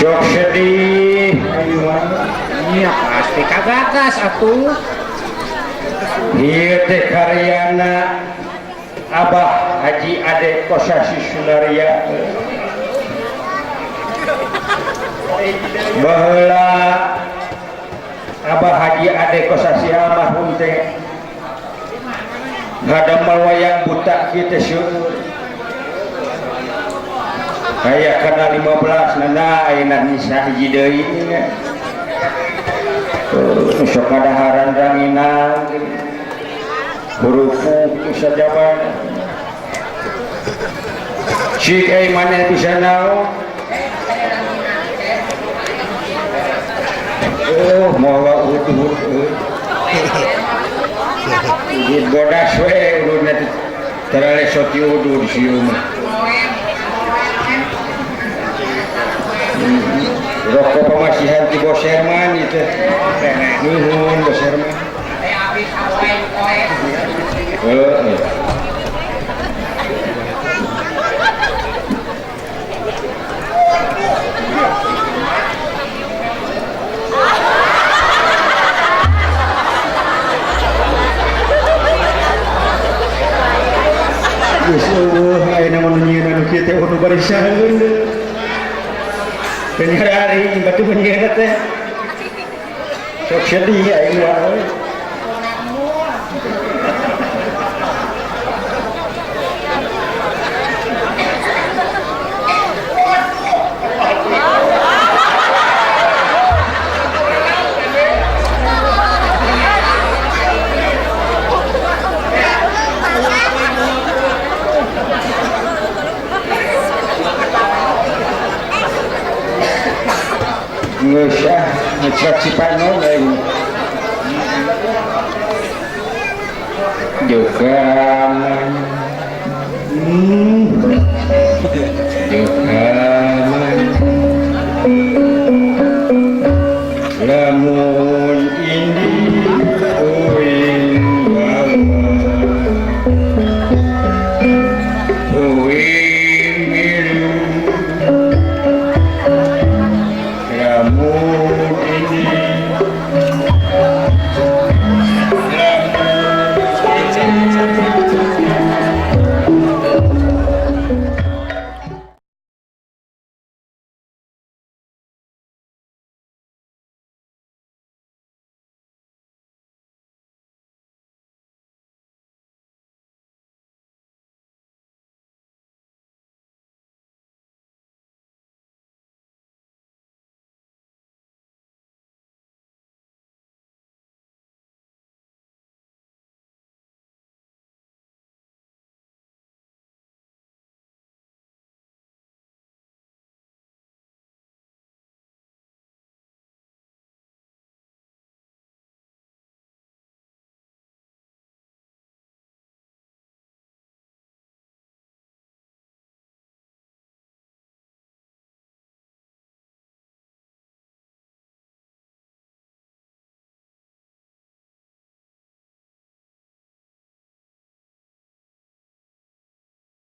Sok sedih Iya pasti kagagas atuh. Ieu teh karyana Abah Haji Ade Kosasi Sunaria. Baheula Abah Haji Ade Kosasi almarhum teh ngadamel wayang buta kieu teh seueur. Aya kana 15 nana ayeuna nyisa hiji deui nya. Sok kadaharan ranginang hurufuk sajaban cik euy maneh bisa naon. Oh moal udud udud bodas we ududna terale soti udud sieu mah. Rokok pamasihan ti Bos Herman ieu teh. Nuhun Bos Herman. Heeh. Geus eueuh ayeuna mah nu nyieun anu kieu teh nu barisaheun deui. Penyerari batu penyera teh. Sok sedih aing mah. Geus ah ngecek si Pano aing. Juga. Juga.